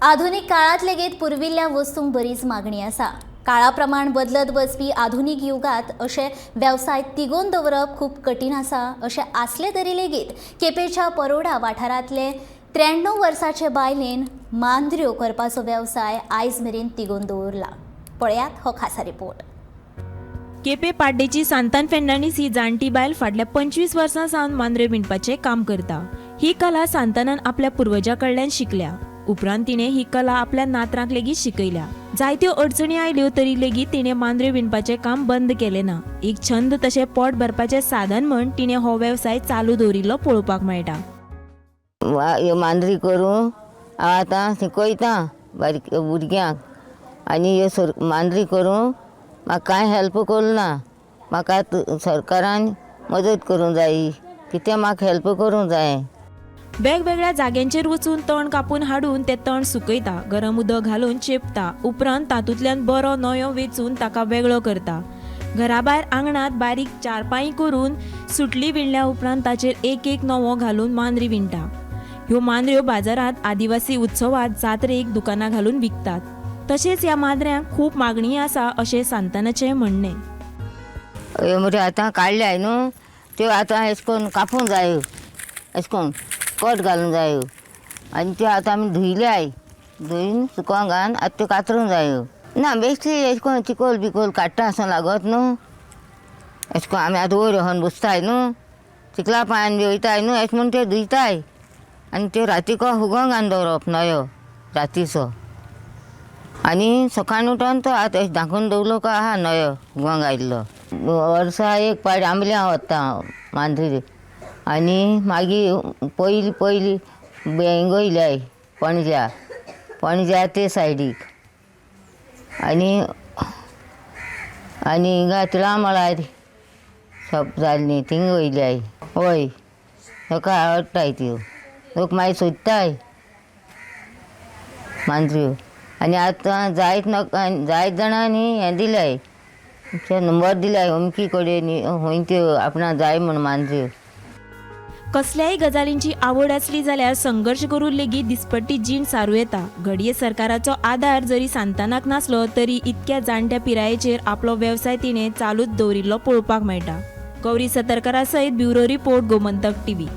आधुनिक काळात लेगीत पुर्विल्ल्या वस्तूंक बरीच मागणी आसा. काळा प्रमाण बदलत वचपी आधुनिक युगात अशे वेवसाय तिगोवन दवरप खूब कठीण आसा. अशें आसलें तरी लेगीत केपेंच्या परोडा वाठारांतले 93 वर्साचे बायलेन मांद्र्यो करपाचो वेवसाय आयज मेरेन तिगोवन दवरला. पळयात हो खासा रिपोर्ट. केपे पाड्डेची सांतान फेर्नांडीस ही जाणटी बायल फाटल्या 25 वर्सां सावन मांद्र्यो विणपाचें काम करता. ही कला सांतानान आपल्या पुर्वजा कडल्यान शिकल्या. उपरांत तिणें ही कला आपल्या नातरांक लेगीत शिकयल्या. जायत्यो अडचणी आयल्यो तरी लेगीत तिणें मांद्र्यो विणपाचें काम बंद केलें ना. एक छंद तशें पोट भरपाचें साधन म्हण तिणें हो वेवसाय चालू दवरिल्लो पळोवपाक मेळटा. ह्यो मांद्री करून हांव आतां शिकयतां बारीक भुरग्यांक आनी ह्यो सर मांद्री करूं म्हाका कांय हेल्प करूं ना. म्हाका सरकारान मदत करूंक जायी, कितें म्हाका हेल्प करूंक जाय. वेगवेगळ्या जाग्यांचेर वचून तण कापून हाडून ते तण सुकयता, गरम उदक घालून चेपता, उपरांत तातूंतल्यान बरो नयो वेचून ताका वेगळो करता. घराभायर आंगणांत बारीक चारपाई करून सुटली विणल्या उपरांत ताचेर एक एक नवो घालून मांद्री विणटा. ह्यो मांद्र्यो बाजारांत आदिवासी उत्सवात जात्रेक दुकानां घालून विकतात. तशेंच ह्या मांद्र्यांक खूब मागणी आसा अशें सांतानाचें म्हणणें. ह्यो म्हणजे आतां काडल्याय न्हू त्यो आतां अशें करून कापूंक जायो, अशें करून कट घालूंक जायो आनी त्यो आतां आमी धुयल्याय, धुयन सुकोंक घालून आतां त्यो कातरूंक जायो. ना बेश्टी अशें करून चिकोल बिकोल काडटा आसतना लागत न्हू, अशें करून आमी आतां वयर वचोन बसताय न्हू, चिखला पांयान बी वयताय न्हू, अशें म्हूण त्यो धुयताय आनी त्यो रातीको फुगोवंक घालून दवरप नयो रातीचो आनी सकाळीं उठोन तो आतां अशें धांकून दवरलो काय आहा नयो फुगोवंक आयिल्लो. वर्सा एक पावट आंबल्यां वता हांव मांद्री आनी मागीर पयलीं पयलीं हिंगा वयल्याय पणज्या, पणज्या ते सायडीक आनी आनी हिंगा तिळामळार शॉप जाल्ली थिंगा वयल्याय. हय, लोकां आवडटाय त्यो, लोक मागीर सोदताय मांद्र्यो. आनी आतां जायत नाका जायत जाणांनी हें दिल्याय, नंबर दिल्याय अमकी कडेन खंय त्यो आपणाक जाय म्हूण मांद्र्यो. कसल्याय गजालींची आवड आसली जाल्यार संघर्श करून लेगीत दिसपट्टी जीण सारू येता. घडये सरकाराचो आदार जरी सांतानाक नासलो तरी इतक्या जाणट्या पिरायेचेर आपलो वेवसाय तिणें चालूच दवरिल्लो पळोवपाक मेळटा. गौरी सतरकरा सयत ब्युरो रिपोर्ट, गोमंतक टीव्ही.